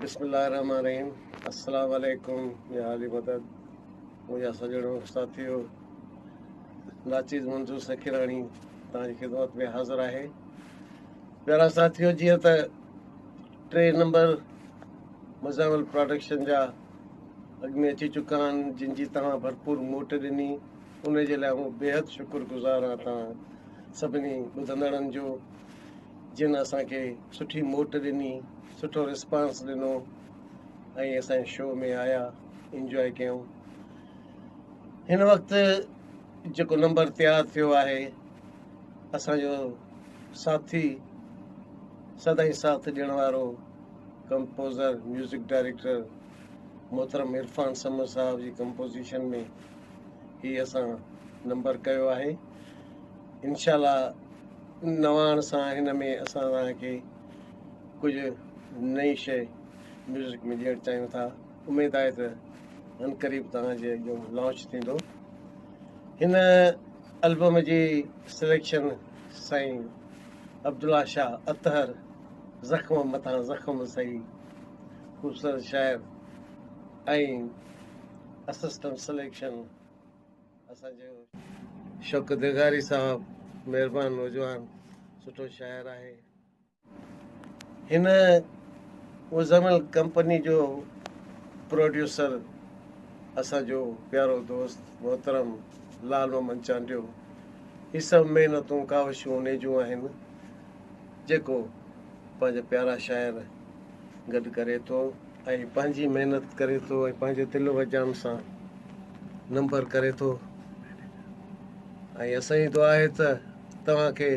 بسم الله الرحمن الرحيم السلام عليڪم يا علي مدد منهنجا سڄڻو ساٿيو ناچيز منظور سکيراڻي توهان جي خدمت ۾ حاضر آهي پيارا ساٿيو جيئن ته ٽي نمبر مزامل پروڊڪشن جا اڳ ۾ اچي چڪا آهن جن جي توهان ڀرپور موٽ ڏني ان جي لاء آئون بيحد شڪر گذار آهيان توهان سڀني ٻڌندڙن جو جن اسان کي سٺي موٽ ڏني سٺو رسپانس ڏنو ۽ اسان جي شو ۾ آيا انجواء ڪيون هن وقت جيڪو نمبر تيار ٿيو آهي اسان جو ساٿي سدائين ساٿ ڏيڻ وارو ڪمپوزر ميوزڪ ڊائريڪٽر محترم عرفان سمون صاحب جي ڪمپوزيشن ۾ هي اسان نمبر ڪيو آهي انشاء الله نواڻ سان هن ۾ اسان توهان کي ڪجهه نئين شيء ميوزڪ ۾ ڏيڻ چاهيون ٿا اميد آهي ته عنقريب توهان جي اڳيان لانچ ٿيندو هن البم جي سليڪشن سائين عبدالله شاهه اطهر زخم مٿان زخم سهي خوبصورت شاعر ۽ اسسٽنٽ سليڪشن اسان جو شوڪت لغاري صاحب مهربان نوجوان سٺو شاعر آهي. هن مزمل ڪمپني جو پروڊيوسر اسان جو پيارو دوست محترم لال محمد چانڊيو هي سڀ محنتون ڪاوشون انهي جون آهن جيڪو پنهنجا پيارا شاعر گڏ ڪري ٿو ۽ پنهنجي محنت ڪري ٿو ۽ پنهنجي دل و جان سان نمبر ڪري ٿو ۽ اسان جي دعا آهي ته توهان کي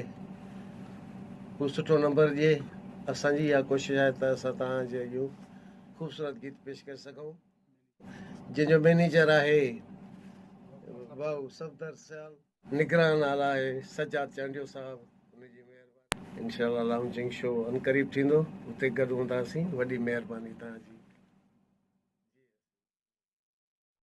هو سٺو نمبر ڏئي اسان جي اها ڪوشش آهي ته اسان توهان جي اڳيون خوبصورت گيت پيش ڪري سگهون جنهن جو مئنيجر آهي ڀائو صفدر سيال نگران اعليٰ آهي سجاد چانڊيو صاحب ان جي مهرباني. انشاء الله لائونچنگ شو عنقريب ٿيندو اتي گڏ هونداسين وڏي مهرباني توهان جي.